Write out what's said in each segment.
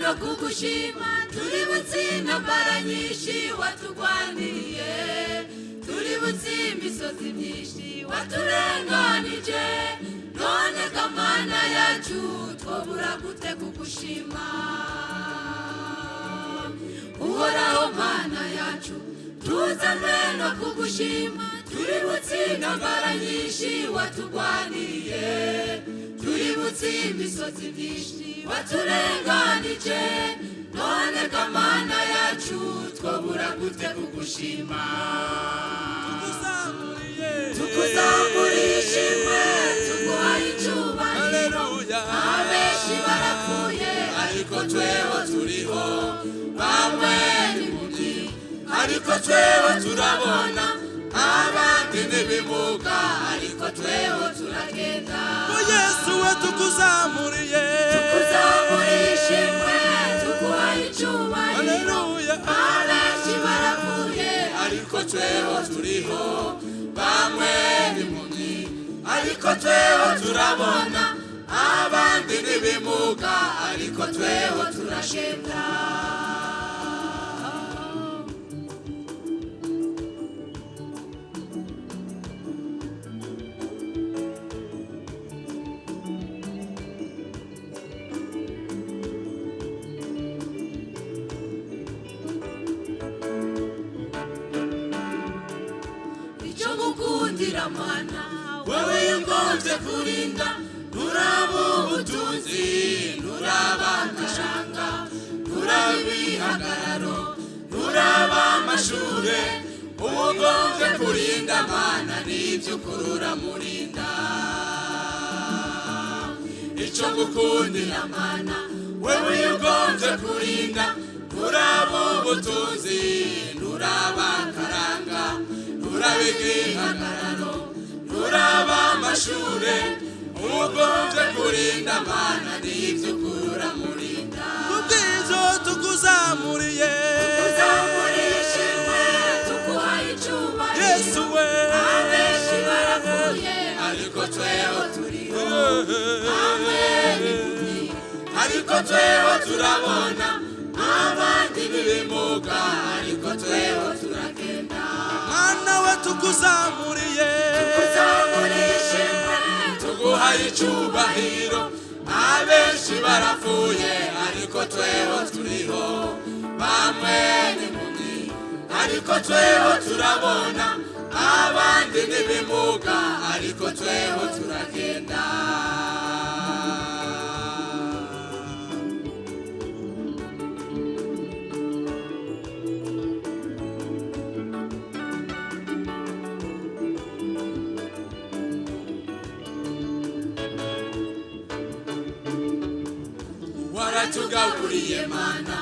no kugushima, turi butsinda intambara nyinshi watugwaniriye, turi butsinda imisozi myinshi waturenganije. None Mana yacu twobura gute kugushima? Uhoraho Mana yacu, tuzanwe no kugushima, turi butsinda intambara nyinshi watugwaniriye, turi butsinda imisozi myinshi waturenganije. None Mana yacu twobura gute kugushima? Tukuzamuriye. Tukuzamuriye ishimwe, tuguhaye icyubahiro. Haleluya. Abenshi barapfuye, ariko tweho turiho. Bamwe ni impumyi, ariko tweho turabona. Abandi n'ibimuga, ariko tweho turagenda. O Yesu we, tukuzamuriye. Tukuzamuriye ishimwe, tuguhaye icyubahiro. Haleluya. Abenshi barapfuye, ariko tweho turiho. Bamwe ni impumyi, ariko tweho turabona. Abandi n'ibimuga, ariko tweho turagenda. Icyo gukundira Mana, wowe yagombye kurinda, nturaba ubutunzi, nturaba amashanga, nturaba ibihagararo, nturaba amashure. Ugombye kurinda Mana, n'ibyo ukurura murinda. Icyo gukundira Mana, wewe ugombye kurinda, nturaba ubutunzi, nturaba akaranga, nturaba igihagararo, nturaba amashure. Ugombye kurinda Mana, n'ibyo ukura murinda. Kubw'ivyo tukuzamuriye. Tuzamuriye ishimwe, tuguhaye icyubahiro. Yesu we. Abenshi barapfuye, ariko tweho turiho. Bamwe ni impumyi, ariko tweho turabona. Abandi n'ibimuga, ariko tweho turagenda. Mana we, tukuzamuriye. Tuzamuriye ishimwe, tuguhaye icyubahiro. Abenshi barapfuye, ariko tweho turiho. Bamwe ni impumyi, ariko tweho turabona. Abandi n'ibimuga, ariko tweho turagenda. Waratugaburiye Mana,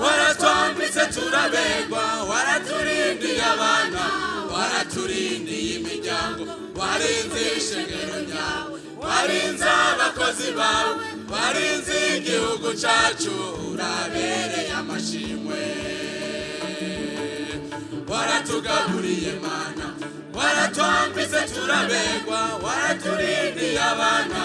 waratwambitse turabegwa, waraturindiye abana, waraturindiye imiryango, warinze ishengero ryawe, warinze abakozi bawe, warinze igihugu cacu, urabereye amashimwe. Waratugaburiye Mana, waratwambitse turabegwa, waraturindiye abana,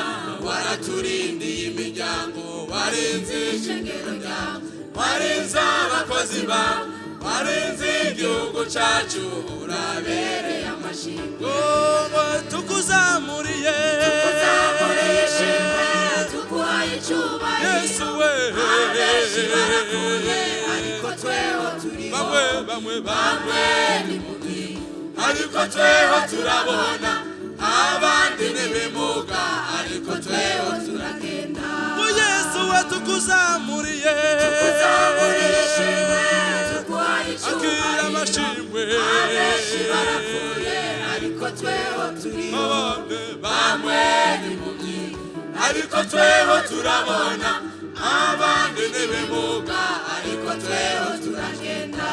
waraturindiye imiryango, warinze ishengero ryawe, warinze abakozi bawe, warinze igihugu cacu, urabereye amashimwe. Ngo tukuzamuriye. Tuzamuriye ishimwe, tuguhaye icyubahiro. Yesu we. Abenshi barapfuye, ariko tweho turiho. Bamwe bamwe bamwe. Bamwe ni impumyi, ariko tweho turabona. Abandi n'ibimuga, ariko tweho turagenda. O Yesu we, tukuzamuriye. Tuzamuriye ishimwe, tuguhaye Akira icyubahiro. amashimwe. Abenshi barapfuye, ariko tweho turiho. Bamwe. Bamwe ni impumyi, ariko tweho turabona. Abandi n'ibimuga, ariko tweho turagenda.